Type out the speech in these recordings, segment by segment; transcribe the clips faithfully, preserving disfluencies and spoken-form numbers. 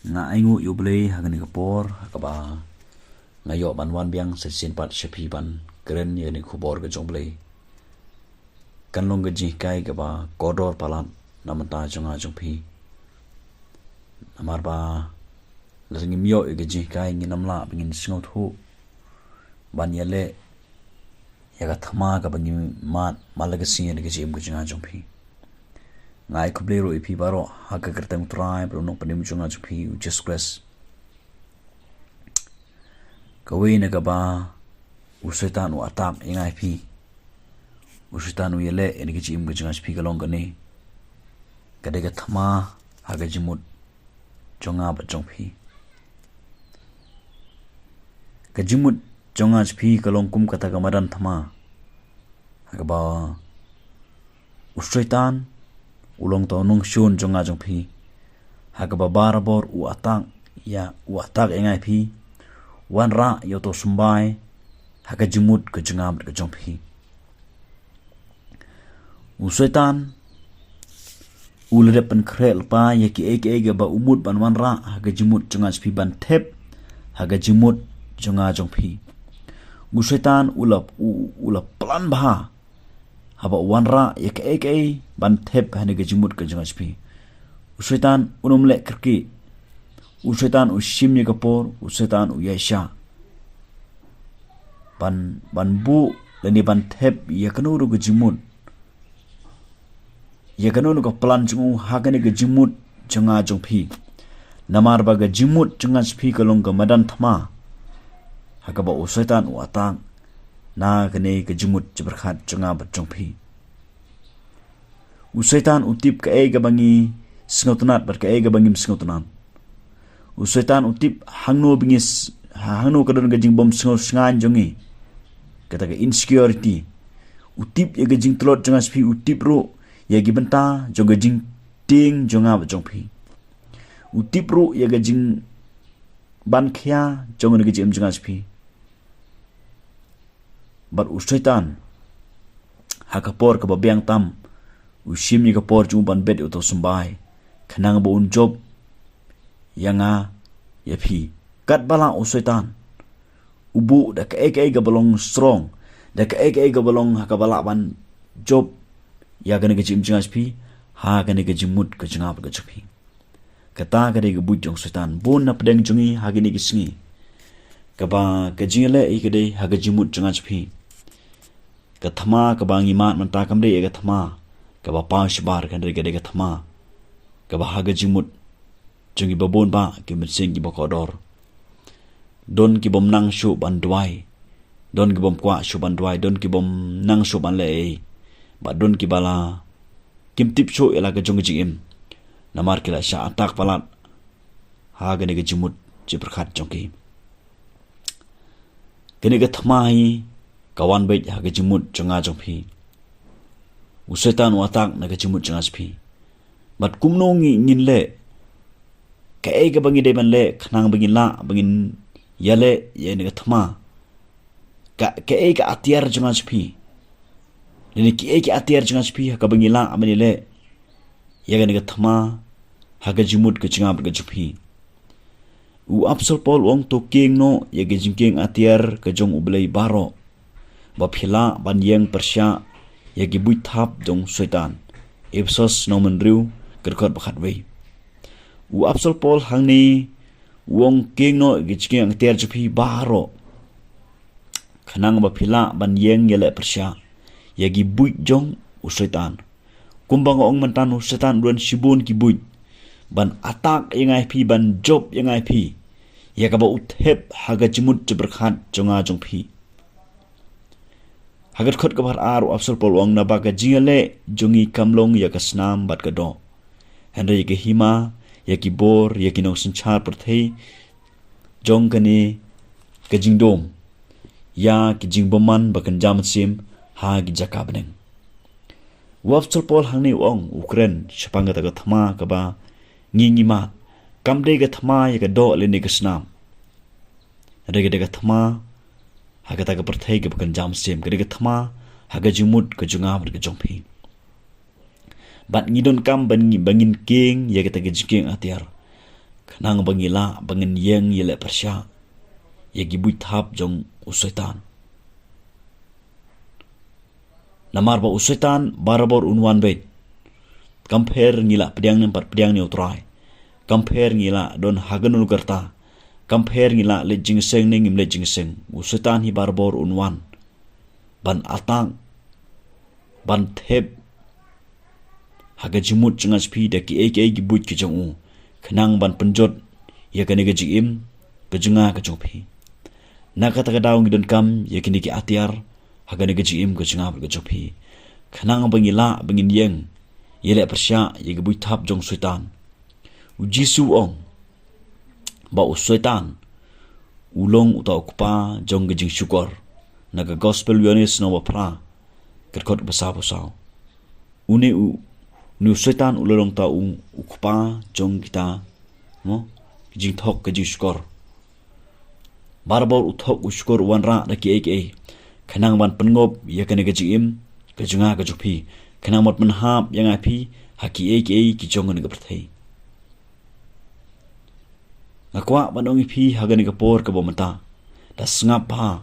Nga ainguh ïa U Blei ha kane ka por ha kaba nga ïoh ban wan biang sa shisien pat sha phi ban kren ïa kane ka khubor ka jong U Blei. Kan long ka jinghikai kaba kordor palat na bynta jong nga jong phi. Namar ba lada ngim ïoh ïa ka jinghikai ngin ym lah ba ngin sngewthuh ban ïaleh ïa ka thma kaba ngi mad man la ka sngi ha ka jingim ka jong nga jong phi. Nga ai khublei ruh ïa phi baroh ha ka kyrteng U Trai bad U Nongpynim jong nga jong phi U Jisu Khrist. Kawei na kaba u Soitan u attack ïa nga ïa phi. U Soitan u ïaleh ïa ka jingim ka jong nga jong phi ka long kane. Ka dei ka thma ha ka jingmut jong nga bad jong phi. Ka jingmut jong nga jong phi ka long kum kata ka madan thma ha kaba u Soitan u long uta u nongshun jong nga jong phi. Ha kaba barabor u attack ïa, u attack ïa nga ïa phi. Wanrah ïa uta u symbai ha ka jingmut ka jong nga bad ka jong phi. U Soitan u la dep pynkhreh lypa ïa kiei kiei kaba u mut ban wanrah ha ka jingmut jong nga jong phi, ban thep ha ka jingmut jong nga jong phi. U Soitan u la, u, u la plan bha haba u wanrah ïa kiei kiei ban thep ha kane ka jingmut ka jong nga jong phi. U Soitan un ym leh kyrkieh. U Soitan u shim ïa ka por, u Soitan u ïaishah ban, ban buh lane ban thep ïa kano ruh ka jingmut, ïa kano ruh ka plan jong u ha kane ka jingmut jong nga jong phi. Namar ba ka jingmut jong nga jong phi ka long ka madan thma ha kaba u Soitan u attack na kane ka jingmut jingpyrkhat jong nga bad jong phi. U Soitan u tip kaei kaba ngi sngewtynnat bad kaei kaba ngim sngewtynnat. U Soitan u tip hangno ba ngi s-, ha-, hangno ka don ka jingbym sngewsngaiñ jong ngi, kata ka insecurity. U tip ïa ka jingtlot jong nga jong phi, u tip ruh ïa ki bynta jong ka jingtieng jong nga bad jong phi. U tip ruh ïa ka jingban khia jong kane ka jingim jong nga jong phi. Bad u Soitan ha ka por kaba biang tam u shim ïa ka por jong u ban bet ïa uta u symbai khnang ba un jop ïa nga ïa phi. Katba lah u Soitan u buh da kaei kaei kaba long strong, da kaei kaei kaba long ha kaba lah ban jop ïa kane ka jingim jong nga jong phi ha kane ka jingmut ka jong nga bad ka jong phi. Kata ka dei ka buit jong u Soitan bun na pdeng jong ngi ha kine ki sngi. Kaba ka jingïaleh ïa ka dei ha ka jingmut jong nga jong phi. Ka thma kaba ngi mad mynta kam dei ïa ka thma kaba paw shabar, ka dei, ka dei ka thma kaba ha ka jingmut jong ngi ba bun bah ki mynsiem kiba kordor. Don ki bym nang shuh ban duwai, don ki bym kwah shuh ban duwai, don ki bym nang shuh ban leh ei, bad don kiba la kim tip shuh ïa la ka jong ka jingim namar ki la shah attack palat ha kane ka jingmut jingpyrkhat jong ki. Kane ka thma hi ka wan beit ha ka jingmut jong nga jong phi. U Soitan u attack na ka jingmut jong nga jong phi. Bad kumno ngi, ngin leh kaei kaba ngi dei ban leh khnang ba ngin lah ba ngin ïaleh ïa kane ka thma? Ka, kaei ka atiar jong nga jong phi? Lane kiei ki atiar jong nga jong phi ha kaba ngi lah ban ïaleh ïa kane ka thma ha ka jingmut ka jong nga bad ka jong phi? U Apostol Paul u ong, to kieng noh ïa ka jingkieng atiar ka jong U Blei baroh, ba phi lah ban ïeng pyrshah ïa ki buit thap jong u Soitan. Ephesos lynnong ba hynriew, ka dkhot ba khatwei. U Apostol Paul hangne u ong kieng noh ïa ka jingkieng atiar jong phi baroh, khnang ba phi lah ban ïeng ïaleh pyrshah ïa ki buit jong u Soitan. Kumba nga ong mynta, u Soitan u don shibun ki buit ban attack ïa nga ïa phi, ban jop ïa nga ïa phi, ïa kaba u thep ha ka jingmut jingpyrkhat jong nga jong phi. Ha ka dkhot kaba ar u Apostol Paul u ong, naba ka jingïaleh jong ngi kam long ïa ka snam bad ka doh, hynrei ïa ka hima, ïa ki bor, ïa ki nongsynshar pyrthei jong kane ka jingdum, ïa ki jingbymman ba kynja mynsiem ha ki jaka bneng. U Apostol Paul hangne u ong, u kren shaphang kata ka thma kaba ngi, ngi mad. Kam dei ka thma ïa ka doh lane ka snam. Hynrei ka dei ka thma ha kata ka pyrthei kaba kynja mynsiem, ka dei ka thma ha ka jingmut ka jong nga bad ka jong phi. Bad ngi donkam ba ngi, ba ngin kieng ïa kata ka jingkieng atiar. Khnang ba ngi lah ba ngin ïeng ïaleh pyrshah ïa ki buit thap jong u Soitan. Namar ba u Soitan barabor un wan beit. Kam pher ngi lah pdiang ne em pat pdiang ne em ïa u Trai. Kam pher ngi lah don ha kano ka rta. Kam pher ngi lah leit jingïaseng ne em ngim leit jingïaseng. U Soitan hi barabor un wan ban attack, ban thep ha ka jingmut jong nga jong phi da kiei kiei ki buit ki jong u, khnang ban pynjot ïa kane ka jingim ka jong nga ka jong phi. Na kata ka daw ngi donkam ïa kine ki atiar ha kane ka jingim ka jong nga ka jong phi, khnang ba ngi lah ba ngin ïeng ïaleh pyrshah ïa ki buit thap jong u Soitan. U Jisu u ong ba u Soitan u long uta u kpa jong ka jingshukor. Na ka Gospel u Ïoannis lynnong ba phra, ka dkhot ba saw phew saw. Une u, une u Soitan u la long uta u, u kpa jong kita, mo, ka jingthok ka jingshukor. Barabor u thok u shukor u wanrah da kiei kiei, khnang ban pynngop ïa kane ka jingim ka jong nga ka jong phi, khnang ban pynhap ïa nga phi ha kiei kiei ki jong kane ka pyrthei. Nga kwah ban ong ïa phi ha kane ka por kaba mynta, da sngap bha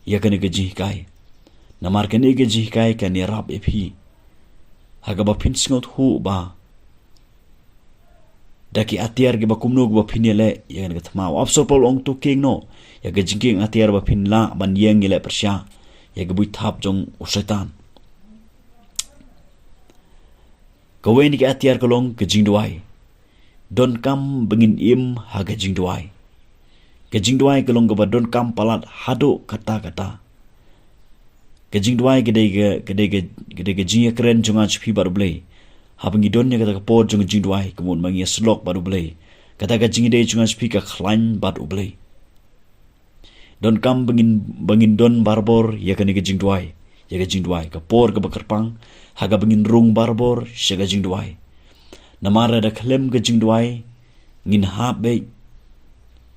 ïa kane ka jinghikai. Namar kane ka jinghikai kan ïarap ïa phi ha kaba phin sngewthuh ba da ki atiar kiba kumno kiba phin ïaleh ïa kane ka thma. U Apostol Paul u ong to kieng noh ïa ka jingkieng atiar ba phin lah ban ïeng ïaleh pyrshah ïa ka buit thap jong u Soitan. Kawei na ki atiar ka long ka jingduwai. Donkam ba ngin im ha ka jingduwai. Ka jingduwai ka long kaba donkam palat haduh katta katta. Ka jingduwai ka dei ka, ka dei ka, ka dei ka jingïakren jong nga jong phi bad u Blei. Haba ngi don ïa kata ka por jong ka jingduwai, ka mut ba ngi ïasyllok bad u Blei. Kata ka jingïadei jong nga jong phi ka khlaiñ bad u Blei. Donkam ba ngin, ba ngin don barabor ïa kane ka jingduwai, ïa ka jingduwai, ka por kaba kyrpang, ha kaba ngin rung barabor sha ka jingduwai. Namar lada khlem ka jingduwai ngin hap beit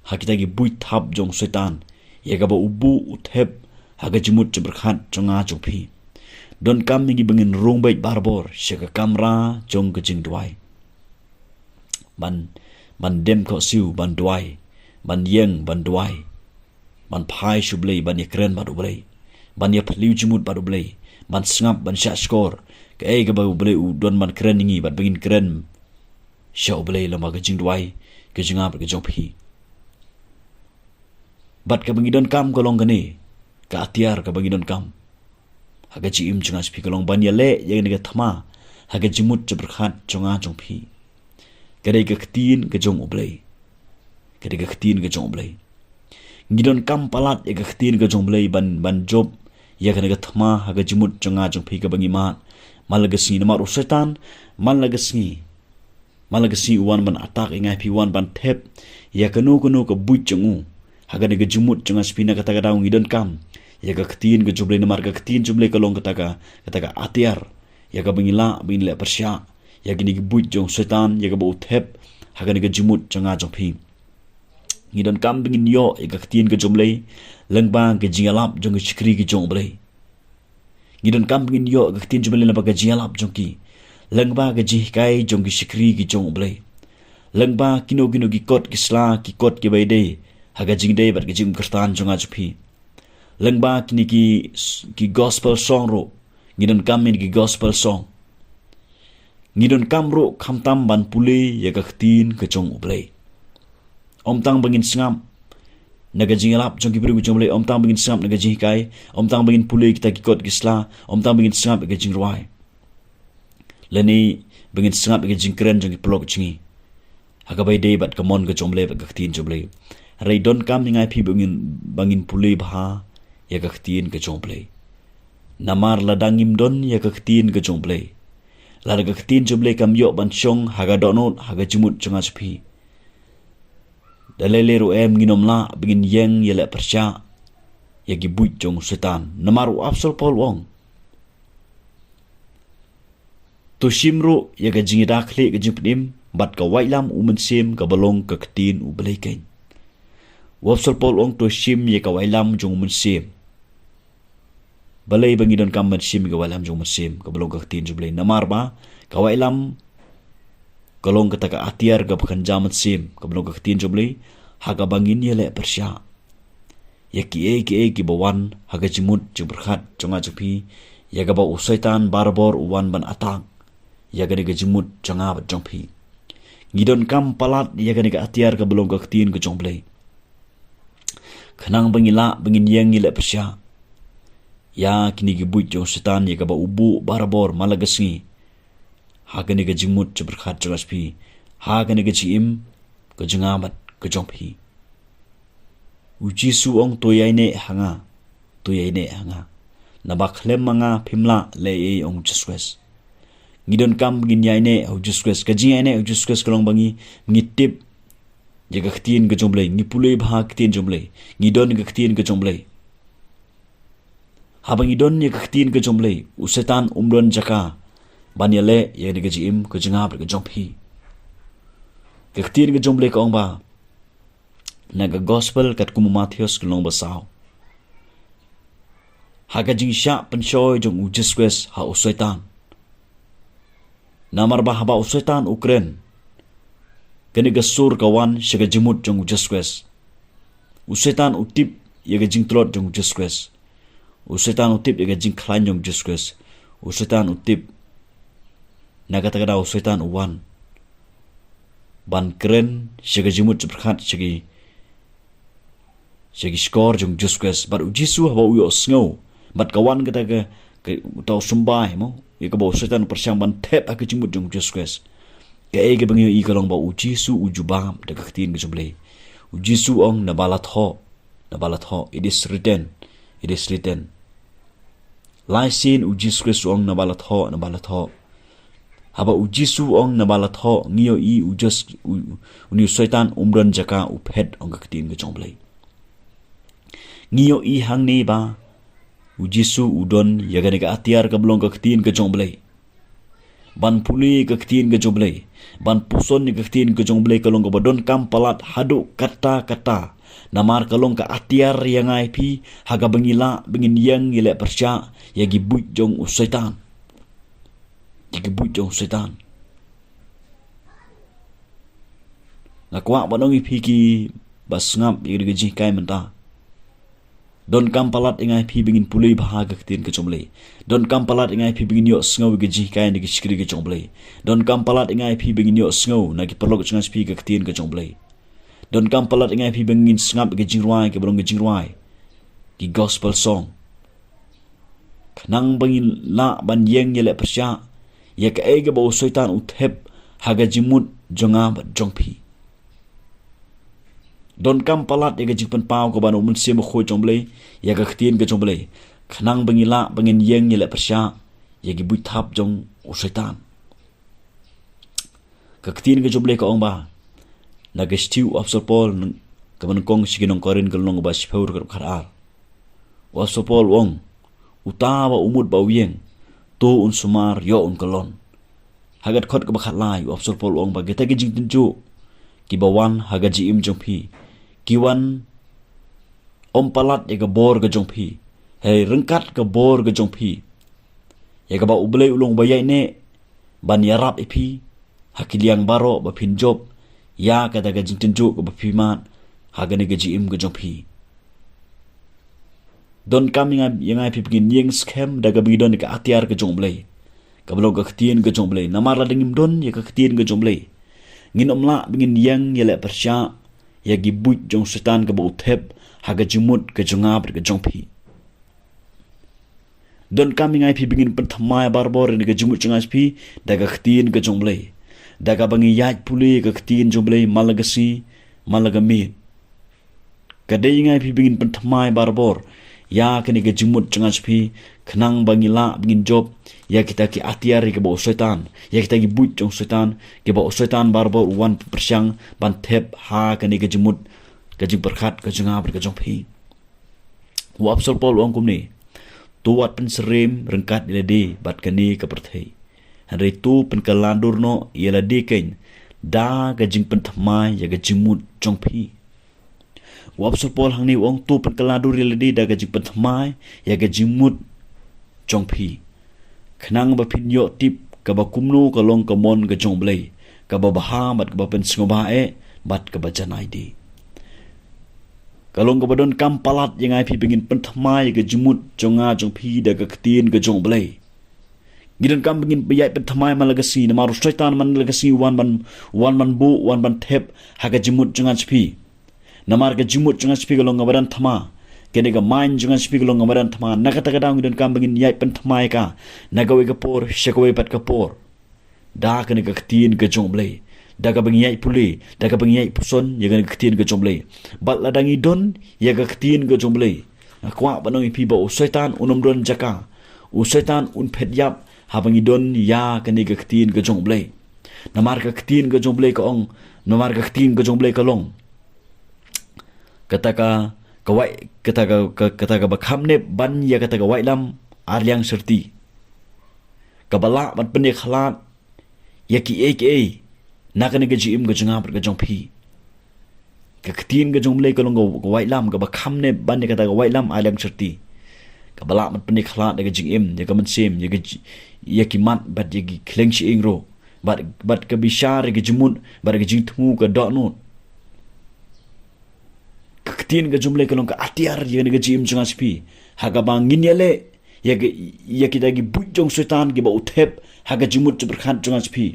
ha kita ki buit thap jong u Soitan, ïa kaba u buh u thep ha ka jingmut jingpyrkhat jong nga jong phi. Donkam ïa ngi ba ngin rung beit barabor sha ka kamra jong ka jingduwai. Ban, ban dem khohsiew, ban duwai, ban ïeng, ban duwai, ban phai sha u Blei, ban ïakren bad u Blei, ban ïaphylliew jingmut bad u Blei, ban sngap, ban shahshkor. Kaei kaba u Blei u don ban kren ïa ngi, bad ba ngin kren sha u Blei lyngba ka jingduwai ka jong nga bad ka jong phi. Bad kaba ngi donkam ka long kane ka atiar kaba ngi donkam ha ka jingim jong nga jong phi ka long ban ïaleh ïa kane ka thma ha ka jingmut jingpyrkhat jong nga jong phi. Ka dei ka ktien ka jong u Blei. Ka dei ka ktien ka jong u Blei. Ngi donkam palat ïa ka ktien ka jong u Blei ban, ban jop ïa kane ka thma ha ka jingmut jong nga jong phi kaba ngi mad man la ka sngi. Namar u Soitan man la ka sngi, man la ka sngi u wan ban attack ïa nga phi, u wan ban thep ïa kano kano ka buit jong u ha kane ka jingmut jong nga jong phi. Na kata ka daw ngi donkam ïa ka ktien ka jong u Blei, namar ka ktien jong u Blei ka long kata ka, kata ka atiar ïa kaba ngi lah ba ngin leh pyrshah ïa kine ki buit jong u Soitan, ïa kaba u thep ha kane ka jingmut jong nga jong phi. Ngi donkam ba ngin ïoh ïa ka ktien ka jong u Blei lyngba ka jingïalap jong ki shakri ki jong u Blei. Ngi donkam ba ngin ïoh ïa ka ktien jong u Blei lyngba ka jingïalap jong ki, lyngba ka jinghikai jong ki shakri ki jong u Blei, lyngba kino kino ki kot ki sla, ki kot kiba ïadei ha ka jingïadei bad ka jingkyrtan jong nga jong phi, lyngba kine ki, ki gospel song ruh. Ngi donkam ïa ki gospel song. Ngi donkam ruh khamtam ban pule ïa ka ktien ka jong u Blei. Ym tang ba ngin sngap na ka jingïalap jong ki briew ki jong u Blei, ym tang ba ngin sngap na ka jinghikai, ym tang ba ngin pule kita ki kot ki sla, ym tang ba ngin sngap ïa ka jingrwai, lane ba ngin sngap ïa ka jingkren jong ki paralok jong ngi ha kaba ïadei bad ka mon ka jong u Blei bad ka ktien jong u Blei. Hynrei donkam ïa nga phi ba ngin, ba ngin pule bha ïa ka ktien ka jong u Blei. Namar lada ngim don ïa ka ktien ka jong u Blei, lada ka ktien jong u Blei kam ïoh ban shong ha ka dohnud ha ka jingmut jong nga jong phi, da lei lei ruh em ngin ym lah ba ngin ïeng ïaleh pyrshah ïa ki buit jong u Soitan. Namar u Apostol Paul u ong, to shim ruh ïa ka jingïada khlieh ka jingpynim bad ka waitlam u Mynsiem kaba long ka ktien u Blei keiñ. U Apostol Paul u ong to shim ïa ka waitlam jong u Mynsiem. Balei ba ngi donkam ban shim ïa ka waitlam jong u Mynsiem kaba long ka ktien jong u Blei? Namar ba ka waitlam ka long kata ka atiar kaba kynja mynsiem, kaba long ka ktien jong U Blei, ha kaba ngin ïaleh pyrshah ïa kiei kiei kiba wan ha ka jingmut jingpyrkhat jong nga jong phi, ïa kaba u Soitan barabor u wan ban attack ïa kane ka jingmut jong nga bad jong phi. Ngi donkam palat ïa kane ka atiar kaba long ka ktien ka jong U Blei. Khnang ba ngi lah ba ngin ïeng ïaleh pyrshah ïa kine ki buit jong u Soitan, ïa kaba u buh barabor man la ka sngi ha kane ka jingmut jingpyrkhat jong nga jong phi, ha kane ka jingim ka jong nga bad ka jong phi. U Jisu u ong, to ïaineh ha nga, to ïaineh ha nga. Naba khlem ma nga phim lah leh ei ei, ong u Jisu Khrist. Ngi donkam ba ngin ïaineh ha u Jisu Khrist. Ka jingïaineh ha u Jisu Khrist ka long ba ngi, ngi tip ïa ka ktien ka jong U Blei, ngi pule bha ka ktien jong U Blei, ngi don ïa ka ktien ka jong U Blei. Haba ngi don ïa ka ktien ka jong U Blei, u Soitan um don jaka ban ïaleh ïa kane ka jingim ka jong nga bad ka jong phi. Ka ktien ka jong U Blei ka ong ba, na ka gospel katkum u Mathaios ka lynnong ba saw, ha ka jingshah pynshoi jong u Jisu Khrist ha u Soitan. Namar ba haba u Soitan u kren, kane ka sur ka wan sha ka jingmut jong u Jisu Khrist. U Soitan u tip ïa ka jingtlot jong u Jisu Khrist. U Soitan u tip ïa ka jingkhlaiñ jong u Jisu Khrist. U Soitan u tip, na kata ka daw u Soitan u wan ban kren sha ka jingmut jingpyrkhat, sha ki, sha ki shkor jong u Jisu Khrist. Bad u Jisu haba u ïohsngew, bad ka wan kata ka, ka, uta u symbai mo, ïa kaba u Soitan u pyrshang ban thep ha ka jingmut jong u Jisu Khrist. Kaei kaba ngi ïohi ka long ba u Jisu u jubab da ka ktien ka jong U Blei. U Jisu u ong, naba la thoh, naba la thoh, it is written, it is written. Lai sien u Jisu Khrist u ong, naba la thoh, naba la thoh. Haba u Jisu u ong, naba la thoh, ngi ïohi u Jis-, u, u, une u Soitan um don jaka, u phet, ong ka ktien ka jong U Blei. Ngi ïohi hangne ba u Jisu u don ïa kane ka atiar kaba long ka ktien ka jong U Blei. Ban pule ka ktien ka jong U Blei, ban puson ïa ka ktien ka jong U Blei ka long kaba donkam palat haduh katta katta. Namar ka long ka atiar ïa nga ïa phi, ha kaba ngi lah ba ngin ïeng ïaleh pyrshah ïa ki buit jong u Soitan. Ïa ki buit jong u Soitan. Nga kwah ban ong ïa phi kiba sngap ïa kane ka jinghikai mynta, donkam palat ïa nga ïa phi ba ngin pule bha ka ktien ka jong U Blei. Donkam palat ïa nga ïa phi ba ngin ïohsngew ïa ka jinghikai na ki shakri ka jong U Blei. Donkam palat ïa nga ïa phi ba ngin ïohsngew na ki paralok jong nga jong phi ka ktien ka jong U Blei. Donkam palat ïa nga ïa phi ba ngin sngap ïa ka jingrwai kaba long ka jingrwai, ki gospel song, khnang ba ngin lah ban ïeng ïaleh pyrshah ïa kaei kaba u Soitan u thep ha ka jingmut jong nga bad jong phi. Donkam palat ïa ka jingpynpaw kaba na u Mynsiem Bakhuid jong U Blei, ïa ka ktien ka jong U Blei, khnang ba ngi lah ba ngin ïeng ïaleh pyrshah ïa ki buit thap jong u Soitan. Ka ktien ka jong U Blei ka ong ba, na ka shithi u Apostol Paul, kaba nyngkong sha ki nong Korinth ka lynnong kaba shiphew, dkhot kaba khatar, u Apostol Paul u ong, uta uba mut ba u ïeng, to un sumar, ïoh un kyllon. Ha ka dkhot kaba khatlai u Apostol Paul u ong ba kita ki jingtynjuh kiba wan ha ka jingim jong phi, ki wan ym palat ïa ka bor ka jong phi, hynrei ryngkat ka bor ka jong phi, ïa kaba U Blei u long uba ïaineh ban ïarap ïa phi ha ki liang baroh ba phin jop ïa kata ka jingtynjuh kaba phi mad ha kane ka jingim ka jong phi. Donkam ïa nga, ïa nga ïa phi ba ngin ïeng skhem da kaba ngi don ïa ka atiar ka jong U Blei, kaba long ka ktien ka jong U Blei. Namar lada ngim don ïa ka ktien ka jong U Blei, ngin ym lah ba ngin ïeng ïaleh pyrshah ïa ki buit jong u Soitan kaba u thep ha ka jingmut ka jong nga bad ka jong phi. Donkam ïa nga ïa phi ba ngin pynthymmai barabor ïa ka jingmut jong nga jong phi da ka ktien ka jong U Blei, da kaba ngi ïaid pule ïa ka ktien jong U Blei man la ka sngi man la ka miet. Ka dei ïa nga ïa phi ba ngin pynthymmai barabor ïa kane ka jingmut jong nga jong phi, khnang ba ngi lah ba ngin jop ïa kita ki atiar ïa kiba u Soitan, ïa kita ki buit jong u Soitan, kiba u Soitan barabor u wan pyrshang ban thep ha kane ka jingmut, ka jingpyrkhat ka jong nga bad ka jong phi. U Apostol Paul u ong kumne, to wat pynsyriem ryngkat ïa lade bad kane ka pyrthei, hynrei to pynkylla dur noh ïa lade keiñ da ka jingpynthymmai ïa ka jingmut jong phi. U Apostol Paul hangne u ong, to pynkylla dur ïa lade da ka jingpynthymmai ïa ka jingmut jong phi, khnang ba phin ïoh tip kaba kumno ka long ka mon ka jong U Blei, kaba bha bad kaba pynsngewbha eh bad kaba janai de. Ka long kaba donkam palat ïa nga ïa phi ba ngin pynthymmai ïa ka jingmut jong nga jong phi da ka ktien ka jong U Blei. Ngi donkam ba ngin ïaid pynthymmai man la ka sngi, namar u Soitan man la ka sngi u wan ban, u wan ban buh, u wan ban thep ha ka jingmut jong nga jong phi. Namar ka jingmut jong nga jong phi ka long kaba don thma. Kane ka mind jong nga jong phi ka long kaba don thma. Na kata ka daw ngi donkam ba ngin ïaid pynthymmai ïa ka na kawei ka por sha kawei pat ka por da kane ka ktien ka jong U Blei, da kaba ngi ïaid pule, da kaba ngi ïaid puson ïa kane ka ktien ka jong U Blei. Bad lada ngi don ïa ka ktien ka jong U Blei, nga kwah ban ong ïa phi ba u Soitan un ym don jaka. U Soitan un phet ïap haba ngi don ïa kane ka ktien ka jong U Blei. Namar ka ktien ka jong U Blei ka ong, namar ka ktien ka jong U Blei ka long kata ka, ka wai, kata ka, ka, kata kaba kham nep ban ïa kata ka waitlam ar liang syrti, kaba lah ban pynïakhlad ïa kiei kiei na kane ka jingim ka jong nga bad ka jong phi. Ka ktien ka jong U Blei ka long ka, ka waitlam kaba kham nep ban ïa kata ka waitlam ar liang syrti, kaba lah ban pynïakhlad ïa ka jingim, ïa ka mynsiem, ïa ka ji-, ïa ki mat bad ïa ki khleng shyieng ruh, bad, bad ka bishar ïa ka jingmut bad ïa ka jingthmu ka dohnud. Ka ktien ka jong U Blei ka long ka atiar ïa kane ka jingim jong nga jong phi, ha kaba ngin ïaleh ïa ki, ïa kita ki buit jong u Soitan kiba u thep ha ka jingmut jingpyrkhat jong nga jong phi.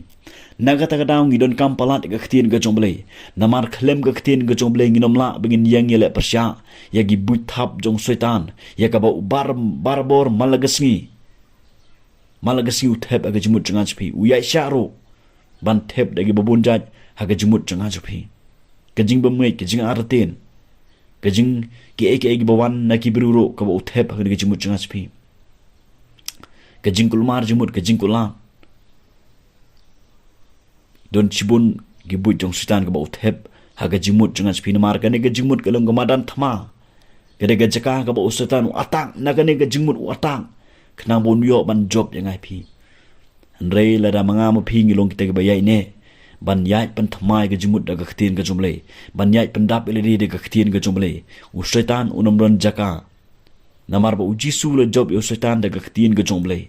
Na kata ka daw ngi donkam palat ïa ka ktien ka jong U Blei. Namar khlem ka ktien ka jong U Blei ngin ym lah ba ngin ïeng ïaleh pyrshah ïa ki buit thap jong u Soitan, ïa kaba u bar, barabor man la ka sngi, man la ka sngi u thep ha ka jingmut jong nga jong phi. U ïaishah ruh ban thep da kiba bun jait ha ka jingmut jong nga jong phi. Ka jingbymngeit, ka jingartatien, ka jing, kiei kiei kiba wan na ki briew ruh kaba u thep ha ka jingmut jong nga jong phi. Ka jingkulmar jingmut, ka jingkular. Don shibun ki buit jong u Soitan kaba u thep ha ka jingmut jong nga jong phi, namar kane ka jingmut ka long ka madan thma. Ka dei ka jaka kaba u Soitan u attack, na kane ka jingmut u attack khnang ba un ïoh ban jop ïa nga ïa phi. Hynrei lada ma nga ma phi ngi long kita kiba ïaineh ban ïaid pynthymmai ïa ka jingmut da ka ktien ka jong U Blei, ban ïaid pyndap ïa lade da ka ktien ka jong U Blei, u Soitan un ym don jaka. Namar ba u Jisu u la jop ïa u Soitan da ka ktien ka jong U Blei.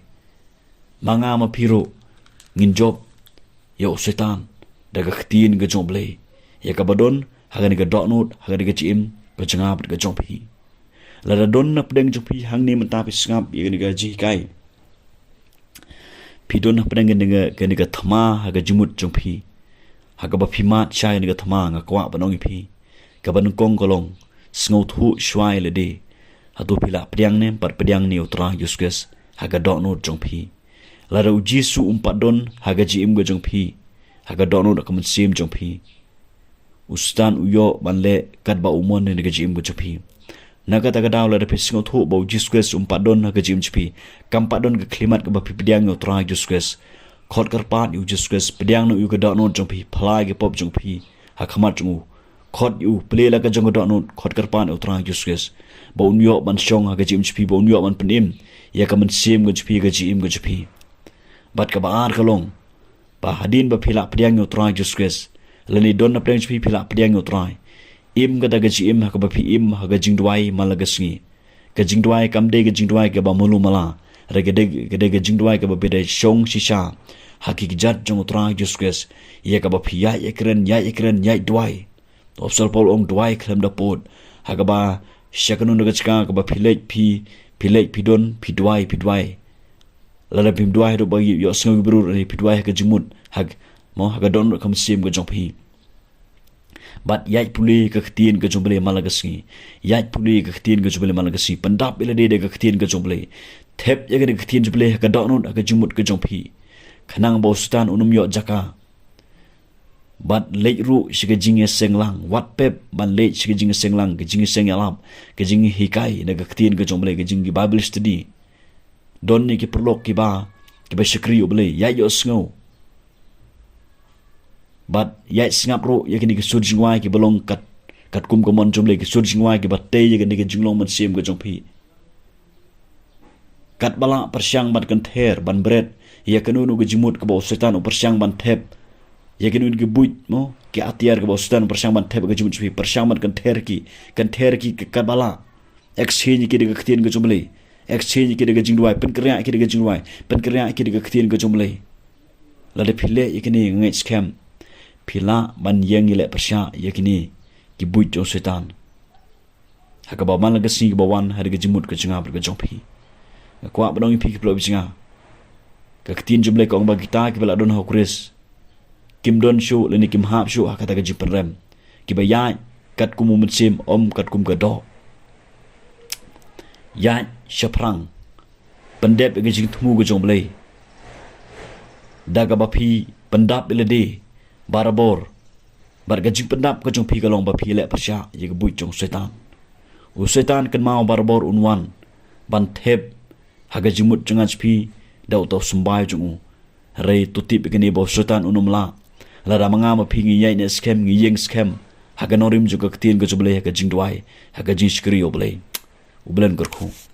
Ma nga ma phi ruh ngin jop ïa u Soitan da ka ktien ka jong U Blei, ïa kaba don ha kane ka dohnud, ha kane ka jingim ka jong nga bad ka jong phi. Lada don na pdeng jong phi hangne mynta phi sngap ïa kane ka jinghikai, phi don na pdeng kane ka, kane ka thma ha ka jingmut jong phi, ha kaba phi mad shai kane ka thma, nga kwah ban ong ïa phi, kaba nyngkong ka long, sngewthuh shuwa ïa lade. Hato phi la pdiang ne em pat pdiang ïa u Trai Jisu Khrist ha ka dohnud jong phi? Lada u Jisu um pat don ha ka jingim ka jong phi, ha ka dohnud, ha ka mynsiem jong phi, u Soitan u ïoh ban leh katba u mon ha ka jingim ka jong phi. Na kata ka daw lada phi sngewthuh ba u Jisu Khrist um pat don ha ka jingim jong phi, kam pat don ka khyllipmat kaba phi pdiang ïa u Trai Jisu Khrist, khot kyrpad ïa u Jisu Khrist, pdiang noh ïa u ha ka dohnud jong phi, phla ïa ka pop jong phi ha khmat jong u. Khot ïa u, plie la ka jong ka dohnud, khot kyrpad ïa u Trai Jisu Khrist ba un ïoh ban shong ha ka jingim jong phi, ba un ïoh ban pynim ïa ka mynsiem ka jong phi, ka jingim ka jong phi. Bad kaba ar ka long, ba hadien ba phi la pdiang ïa u Trai Jisu Khrist, lane don na pdeng jong phi phi la pdiang ïa u Trai, im kata ka jingim ha kaba phi im ha ka jingduwai man la ka sngi. Ka jingduwai kam dei ka jingduwai kaba malu mala, hynrei ka dei, ka dei ka jingduwai kaba phi dei shong shisha ha ki kjat jong u Trai Jisu Khrist, ïa kaba phi ïaid ïakren, ïaid ïakren, ïaid duwai. U Apostol Paul u ong duwai khlem da pud. Ha kaba sha kano kano ka jaka kaba phi leit, phi, phi leit, phi don, phi duwai, phi duwai. Lada phim duwai haduh ba ïohsngew ki briew, phi duwai ha ka jingmut, ha, mo, ha ka dohnud, ha ka mynsiem ka jong phi. Bad ïaid pule ka ktien ka jong U Blei man la ka sngi. Ïaid pule ka ktien ka jong U Blei man la ka sngi. Pyndap ïa lade da ka ktien ka jong U Blei. Thep ïa ka ktien jong U Blei ha ka dohnud, ha ka jingmut ka jong phi, khnang ba u Soitan un ym ïoh jaka. Bad leit ruh sha ka jingïaseng lang. Wat pep ban leit sha ka jingïaseng lang, ka jingïaseng ïalap, ka jinghikai na ka ktien ka jong U Blei, ka jing ki Bible study. Don ïa ki paralok kiba, kiba shakri U Blei, ïaid ïohsngew. Bad ïaid sngap ruh ïa kine ki sur jingduwai kiba long kat, katkum ka mon jong U Blei, ki sur jingduwai kiba tei ïa kane ka jinglong mynsiem ka jong phi. Katba lah pyrshang ban kynther, ban bret ïa kano kano ka jingmut kaba u Soitan u pyrshang ban thep. Ïa kino kino ki buit, mo, ki atiar kaba u Soitan u pyrshang ban thep ha ka jingmut jong phi, pyrshang ban kynther ki, kynther ki ka, katba lah. Exchange ïa ki da ka ktien ka jong U Blei. Exchange ïa ki da ka jingduwai, pynkhreh ïa ki da ka jingduwai, pynkhreh ïa ki da ka ktien ka jong U Blei. Lada phi leh ïa kine, nga ngeit skhem phi lah ban ïeng ïaleh pyrshah ïa kine ki buit jong u Soitan. Ha kaba man la ka sngi kaba wan ha ka jingmut ka jong nga bad ka jong phi, nga kwah ban ong ïa phi ki paralok ba jong nga, ka ktien jong U Blei ka ong ba kita kiba la don ha U Khrist kim don shuh lane kim hap shuh ha kata ka jingpynrem. Kiba ïaid katkum u mynsiem, ym katkum ka doh. Ïaid shaphrang, pyndep ïa ka jingthmu ka jong U Blei da kaba phi pyndap ïa lade barabor. Bad ka jingpyndap ka jong phi ka long ba phi ïaleh pyrshah ïa ka buit jong u Soitan. U Soitan kynmaw barabor un wan ban thep ha ka jingmut jong nga jong phi da uta u symbai jong u. Hynrei to tip ïa kane ba u Soitan un ym lah. Lada ma nga ma phi ngi ïaid ne skhem, ngi ïeng skhem ha ka nongrim jong ka ktien ka jong U Blei, ha ka jingduwai, ha ka jingshakri ïa U Blei. U Blei un kyrkhu.